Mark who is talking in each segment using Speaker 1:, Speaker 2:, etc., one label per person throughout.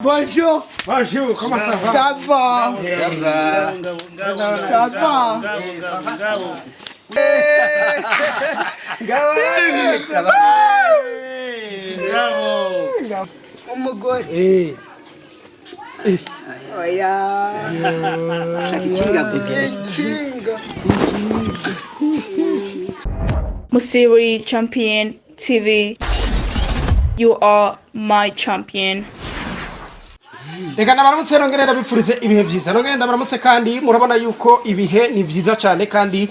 Speaker 1: Bonjour.
Speaker 2: Bonjour, comment ça va?
Speaker 1: Ça va? Ça va? Umugore. Oya.
Speaker 3: Shaka ikinga gusa.
Speaker 1: Ikinga.
Speaker 4: Musiri Champion TV. You are my champion.
Speaker 2: Reka ndabaramutse, nongere ndabipfurize ibihe byiza, nongere ndabaramutse. Kandi murabona yuko ibihe ni byiza cyane, kandi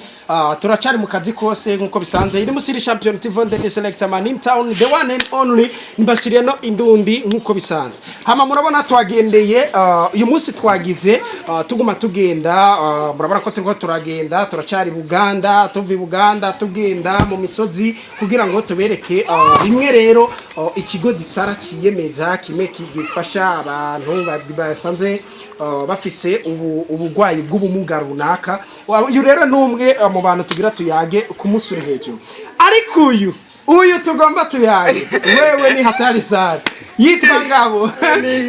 Speaker 2: turacari mu kazi kose nkuko bisanzwe. Iri Musiri Champion TV, the selector man in town, the one and only Mbasiriye no Indundi nkuko bisanzwe. Hama murabona twagendeye, uyu munsi twagize, tuguma tugenda, murabona ko turiko turagenda, turacari Buganda, tuva i Buganda tugenda mu misozi kugira ngo tubereke bimwe. Rero ikigo Disara ciyemeza kimwe gifasha abantu basanzwe bafise ubugwayi bw'ubumuga runaka. Uyu rero ni umwe mu bantu tugira tuyage ku munsi uri hejuru, ariko uyu tugomba tuyage wewe ni hatari sana, yitwa Ngabo,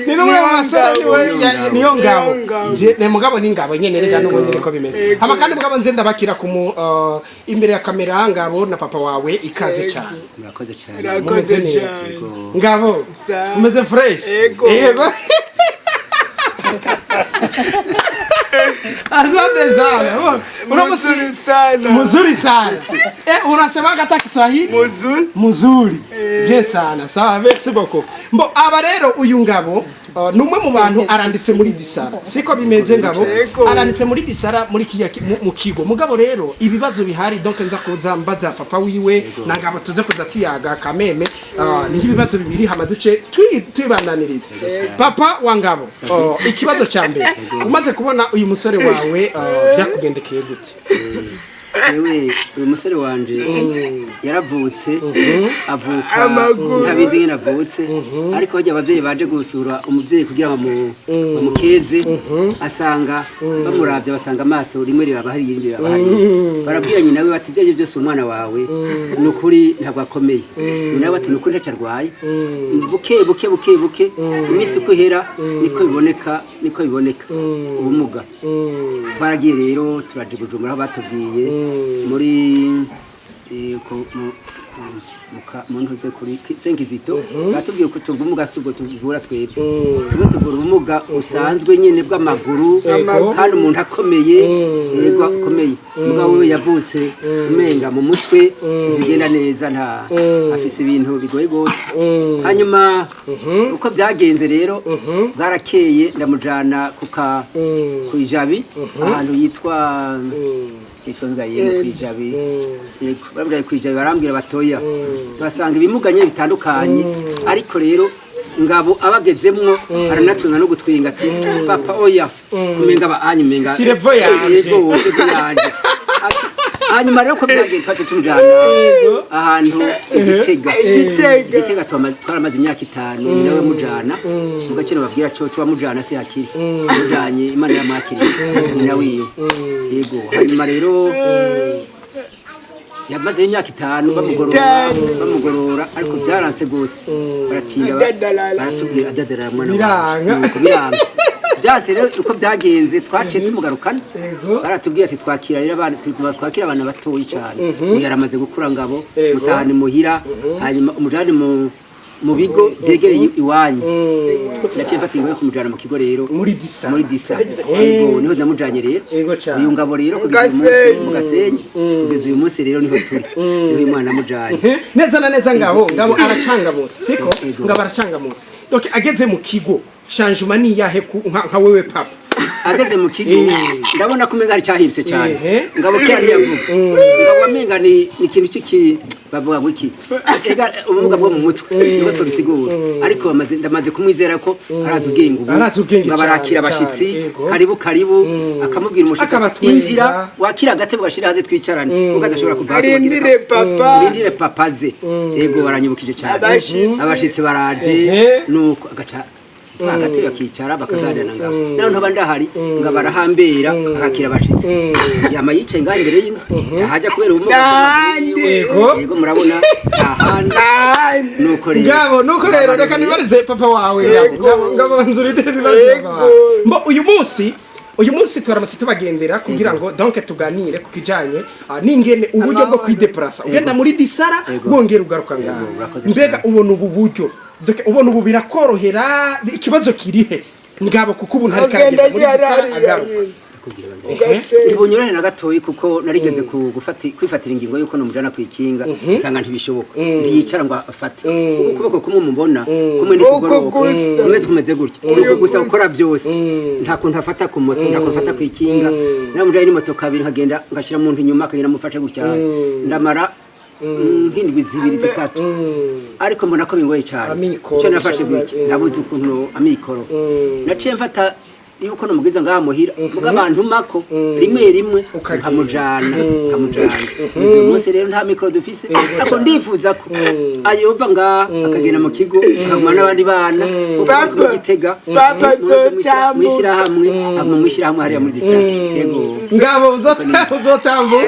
Speaker 2: ni numwe mu basore, niwe niyo Ngabo.
Speaker 1: Niyo Ngabo.
Speaker 2: Ne mugabo ni Ngabo nyene, rega n'ubundi niko bimeze. Hama kandi mugabo nze ndabakira ku imbere ya kamera. Ngabo na papa wawe, ikaze cyane.
Speaker 3: Murakoze cyane.
Speaker 1: Murakoze
Speaker 2: Mumeze neza?
Speaker 1: cyane.
Speaker 2: Ngabo,
Speaker 1: Sa-
Speaker 2: umeze fresh?
Speaker 1: Ego.
Speaker 2: Yego, asante sana.
Speaker 1: Mzuri sana.
Speaker 2: Mzuri sana. Unasema hata Kiswahili?
Speaker 1: Mzuri.
Speaker 2: Mzuri. Bien sana. Sawa, merci beaucoup. Mbo aba rero uyu Ngabo ni umwe mu bantu aranditse muri Disara. Siko bimeze, Ngabo?
Speaker 1: Yego.
Speaker 2: Aranditse muri Disara muri kiya mu kigo. Mugabo rero ibibazo bihari, donc nza kuza mbaza papa wiwe na Ngabo, tuze kuza tuyaga kameme, ni ibibazo bibiri, hama duce twibandanirize. Papa wa Ngabo, ikibazo ca mbere, umaze kubona uyu musore wawe, byakugendekeye gute?
Speaker 3: Yewe, uyu musore wanje yaravutse, avuka
Speaker 1: Amaguru.
Speaker 3: ntabizi ingene avutse, ariko bajya abavyeyi baje gusura umuvyeyi kugira bamukeze, asanga bamuravye basanga amaso rimwe riraba hari, irindi riraba hariya. Barabwira nyina we bati: "Ibyo arivyo byose umwana wawe ni ukuri ntabwo akomeye." Nyina we ati: "Ni ukuri ntacyo arwaye." Buke buke buke buke, iminsi uko ihera niko biboneka, niko biboneka ubumuga. Twaragiye rero, turaje Bujumbura aho batubwiye muri mu ntuze kuri Senkizito, batubwiye ko tubwo ubumuga si ubwo tuvura twebwe, tumwe tuvura ubumuga busanzwe nyine bw'amaguru.
Speaker 2: Yego.
Speaker 3: Kandi umuntu akomeye, yego akomeye, mugabo we yavutse umenga mu mutwe ntibigenda neza, nta afise ibintu bigoye gose. Hanyuma uko byagenze rero, bwarakeye ndamujana kuka kwijabi, ahantu yitwa Ngayemo kwijabi. Yego, barambwira kwijabi, barambwira batoya, tuhasanga ibimuga nyine bitandukanye. Ariko rero Ngabo abagezemwo aranatwenga no gutwenga ati: "Papa, oya, kumenga ba anyu menga
Speaker 2: Sirevo yanje."
Speaker 3: Yego, sirevo yanje. Ati, hanyuma rero ko byagenze, twace tumujana ahantu Igitega.
Speaker 1: Igitega.
Speaker 3: Igitega twaramaze imyaka 5, nawe mujana mu gaciro babwira coco wamujana si hakiri mujanye, Imana yamwakiriye nyina wiwe. Yego, hanyuma rero yamaze imyaka 5 bamugorora.
Speaker 1: 5.
Speaker 3: Bamugorora, ariko byaranse gose, baratinda
Speaker 1: Adadarara.
Speaker 3: baratubwira adadarara mwana
Speaker 2: Biranga.
Speaker 3: wawe. Nuko biranga byase. Rero uko byagenze, twaciye tumugarukana.
Speaker 2: Yego.
Speaker 3: Baratubwiye ati: "Twakira rero abana, twakira abana batoyi cyane, uyu yaramaze gukura Ngabo."
Speaker 2: Yego.
Speaker 3: Mutahane muhira, hanyuma umujane mu bigo byegereye iwanyu. Naciye mfata ingo yo kumujana mu kigo rero.
Speaker 2: Muri Disa.
Speaker 3: Muri Disa, yego, niho namujanye rero.
Speaker 2: Yego cane.
Speaker 3: Uyu Ngabo rero kugeza uyu munsi
Speaker 1: Gasenyi.
Speaker 3: mu Gasenyi, kugeza uyu munsi rero niho turi, niho uyu mwana namujanye.
Speaker 2: Neza na neza, Ngabo aracangamutse, siko?
Speaker 3: Yego.
Speaker 2: Ngabo aracangamutse, donc ageze mu kigo changement ni yahe nka wewe papa?
Speaker 3: Ageze mu kigo ndabona ko umenga hari cyahindutse cyane. Ngabo kera ntiyavuga. Ngabo wamenga ni ikintu cy'iki bavuga ngo iki, ega ubumuga bwo mu mutwe nibwo tubisigura, ariko ndamaze kumwizera ko arazi ubwenge ubu.
Speaker 2: Arazi ubwenge
Speaker 3: Ngabo
Speaker 2: cane,
Speaker 3: arakira abashitsi.
Speaker 2: cane, yego.
Speaker 3: "Karibu, karibu," akamubwira umushitsi ati,
Speaker 2: Akabatwenza.
Speaker 3: "Injira wakira agatebe gashira hanze twicarane," kuko adashobora kuva hasi ngo agere
Speaker 1: Arindire papa.
Speaker 3: "Urindire papa ze." Yego, baranyibukije cyane.
Speaker 1: Abashitsi.
Speaker 3: Abashitsi baraje.
Speaker 2: Ehe.
Speaker 3: Nuko agaca Agatebe bakicara bakaganira na Ngabo. Naho ntaba ndahari, Ngabo arahambera akakira abashitsi. Yama yicaye ngaho imbere y'inzu, ahaja kubera ubumuga bw'amaguru yiwe.
Speaker 2: Yego.
Speaker 3: Yego, murabona ahandi. Nuko rero
Speaker 2: Ngabo, nuko rero reka nibarize papa wawe Ngabo. Ngabo, Ngabo, banzurire ibibazo papa wawe. Mbo uyu munsi twaramutse tubagendera kugira ngo donc tuganire ku kijanye n'ingene uburyo bwo kwideplasa ugenda muri disara, wongera ugaruka ngaha.
Speaker 3: Urakoze.
Speaker 2: Mbega ubona ubu buryo, donc ubona ubu birakorohera? Ikibazo kirihe, Ngabo, kuko ubu ntari
Speaker 1: Ugenda
Speaker 2: karagenda muri disara
Speaker 1: ryari?
Speaker 2: agaruka?
Speaker 3: Ntibunyurane na gatoyi, kuko narigeze kwifatira ingingo yuko nomujana kwikinga, nsanga ntibishoboka, ntiyicara ngo afate. Kuko ukuboko kumwe mubona kumwe ntikugoroka,
Speaker 1: Uku gusa.
Speaker 3: kumeze gutya, uku gusa gukora byose. Nta kuntu afata ku moto, nta kuntu afata kwikinga. Naramujanye n'imoto kabiri, nkagenda ngashyira umuntu inyuma, akagenda amufashe gutya. Ndamara nk'indwi 2, 3, ariko mbona ko bingoye cyane.
Speaker 2: Amikoro.
Speaker 3: Icyo nafashe gutya, nabuze ukuntu amikoro. Naciye mfata yuko namugeza ngaha muhira, muga abantu mako rimwe rimwe
Speaker 2: Ukagenda.
Speaker 3: nkamujana. Kugeza uyu munsi rero nta mikoro dufise, ariko ndifuza ko ayova ngaha akagenda mu kigo, akaguma n'abandi bana, kuko
Speaker 1: Papa,
Speaker 3: mu Gitega
Speaker 1: Papa,
Speaker 3: mwishyirahamwe, aguma mwishyirahamwe hariya muri disara. Yego.
Speaker 2: Ngabo, uzotambuka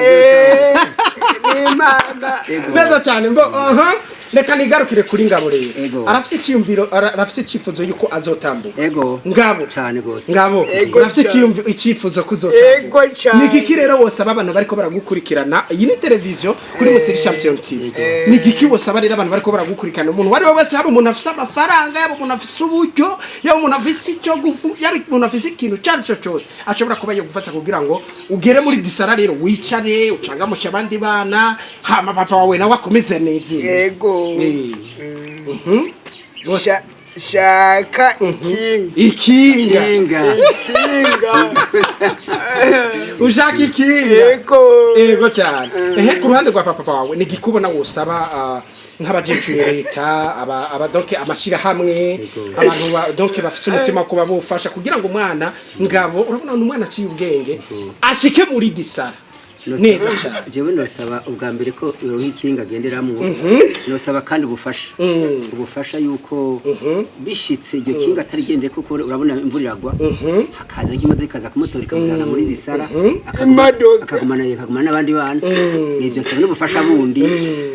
Speaker 1: N'Imana.
Speaker 2: Neza cyane. Mbo aha reka nigarukire kuri Ngabo rero.
Speaker 3: Ego.
Speaker 2: Arafise icyiyumviro, arafise icyifuzo yuko azotambuka.
Speaker 3: Ego.
Speaker 2: Ngabo.
Speaker 3: Cyane gose.
Speaker 2: Ngabo,
Speaker 1: Ego
Speaker 2: urafise
Speaker 1: cyane.
Speaker 2: icyifuzo kuzotambuka?
Speaker 1: Ego cyane.
Speaker 2: Ni igiki rero wosaba abantu bariko baragukurikirana? Iyi ni televiziyo kuri Musiri Champion TV. Ni igiki wosaba rero abantu bariko baragukurikirana, umuntu uwo ari we wese, yaba umuntu afise amafaranga, yaba umuntu afise uburyo, yaba umuntu afise icyo gufu, yaba umuntu afise ikintu icyo ari cyo cyose ashobora kuba yogufasha kugira ngo ugere muri disara rero, wicare ucangamushe abandi bana, hama papa wawe nawe akomeze neza?
Speaker 1: Yego.
Speaker 2: Bose.
Speaker 1: Shaka ikinga.
Speaker 2: Ikinga.
Speaker 3: Kinga.
Speaker 1: Ikinga.
Speaker 2: Ushaka ikinga?
Speaker 1: Yego.
Speaker 2: Ego cyane. Ehe, ku ruhande rwa papa wawe ni igikubona wosaba nk'abajejwe leta, aba donc amashirahamwe, abantu donc bafise umutima wo kuba bufasha kugira ngo umwana Ngabo, urabona ni umwana aciye ubwenge, ashike muri disara neza cyane.
Speaker 3: Jewe nosaba ubwa mbere ko yoronka ikinga agenderamwo. Nosaba kandi ubufasha yuko bishitse iryo kinga atarigendeye, kuko urabona imvura iragwa, hakaza nk'imodoka ikaza kumutora ikamujyana muri disara,
Speaker 1: Imodoka.
Speaker 3: akagumana n'abandi bana. Nibyo nsaba, n'ubufasha bundi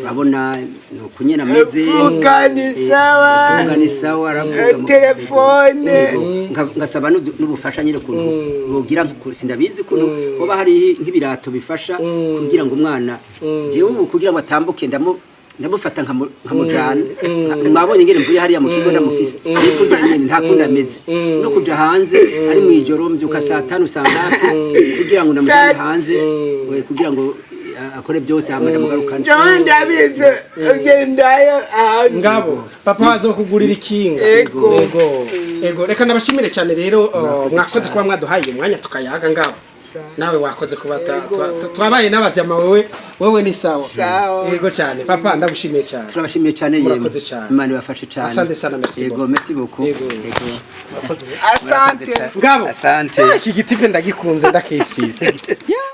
Speaker 3: urabona ni ukunyena ameze.
Speaker 1: Vuga ni sawa.
Speaker 3: Kuvuga ni sawa, aravuga.
Speaker 1: Telefone.
Speaker 3: Yego. Ngasaba n'ubufasha nyine ukuntu bogira, sindabizi ukuntu hoba hari nk'ibirato bifasha kugira ngo umwana, jewe ubu kugira ngo atambuke ndamufata nkamujana. Mwabonye ngene mvuye hariya mu kigo ndamufise, ariko kurya nyene nta kundi ameze, no kuja hanze ari mu ijoro, mbyuka saa 5, saa 3 kugira ngo ndamujane hanze, we, kugira ngo akore byose, hama ndamugarukane.
Speaker 1: Jewe ndabizi ugendayo ahandi.
Speaker 2: Ngabo, papa azokugurira ikinga.
Speaker 1: Ego.
Speaker 2: Ego, ego. Reka nabashimire cyane rero, mwakoze kuba mwaduhaye uyu mwanya tukayaga. Ngabo, nawe wakoze kuba twabaye n'abajama. Wewe ni sawa.
Speaker 1: Sawa.
Speaker 2: Yego cyane. Papa, ndagushimiye cyane.
Speaker 3: Turabashimiye cyane yemwe.
Speaker 2: Murakoze cyane.
Speaker 3: Imana ibafashe cyane.
Speaker 2: Asante sana, merci
Speaker 3: Yego.
Speaker 2: beaucoup.
Speaker 3: Merci beaucoup.
Speaker 2: Yego.
Speaker 3: Yego.
Speaker 1: Asante.
Speaker 2: Ngabo.
Speaker 3: Asante.
Speaker 2: Ah, iki gitipe ndagikunze, ndakisize.